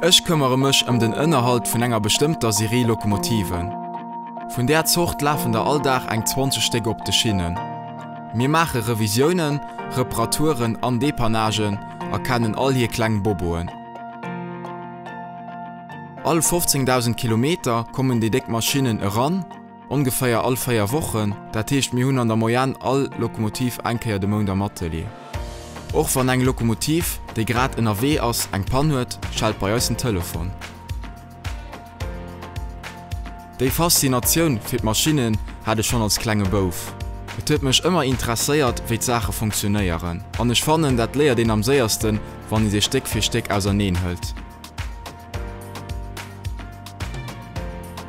Ech këmmere mech ëm den Ënnerhalt vun enger bestëmmter Serie Lokomotiven. Vun där Zort lafen der all Dag eng 20 Stéck op de Schinnen. Mir maache Revisiounen, Reparaturen an Depannagen a kennen all hir kleng Boboen. All 15.000 Kilometer kommen déi déck Maschinnen eran. Ongeféier all 4 Wochen, dat heescht mir hunn an der Moyenne all Lokomotiv eng Kéier de Mount am Atelier. Och wann eng Lokomotiv, déi grad ënnerwee ass, eng Pann huet, schellt bei eis den Telefon. Déi Faszinatioun fir d'Maschinnen hat ech schonn als klenge Bouf. Et huet mech ëmmer interesséiert, wéi d'Saache funktionéieren. An ech fannen, dat léiert een am séiersten, wann ee se Stéck fir Stéck auserneen hëlt.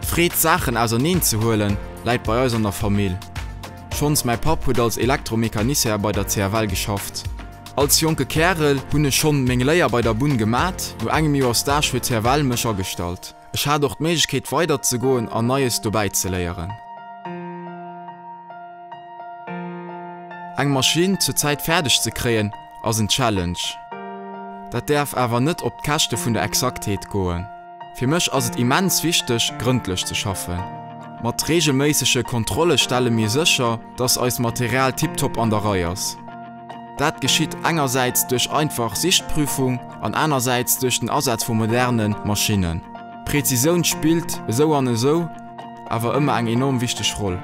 D'Freed Saachen auserneen ze huelen läit bei eis an der Famill. Schonns mäi Papp huet als Elektromecanicien bei der CFL geschafft. Als jonke Kärel hunn ech schonn meng Léier bei der Bunn gemat. No engem Joer Stage huet d'CFL mech agestallt. Ech hat och d'Méiglechkeet weider ze goen an Neies dobäi ze léieren. Eng Maschinn zur Zäit fäerdeg ze kréien ass en Challenge. Dat däerf awer net op d'Käschte vun der Exaktheet goen. Fir mech ass et immens wichteg, grëndlech ze schaffen. Mat reegelméissege Kontrolle stelle mir sécher, dass eist Material tiptop an der Rei ass. Dat geschitt engersäits duerch einfach Sichtprüfung an anersäits duerch den Asaz vu moderne Maschinnen. Präzisioun spillt esou an esou awer ëmmer eng enorm wichteg Roll.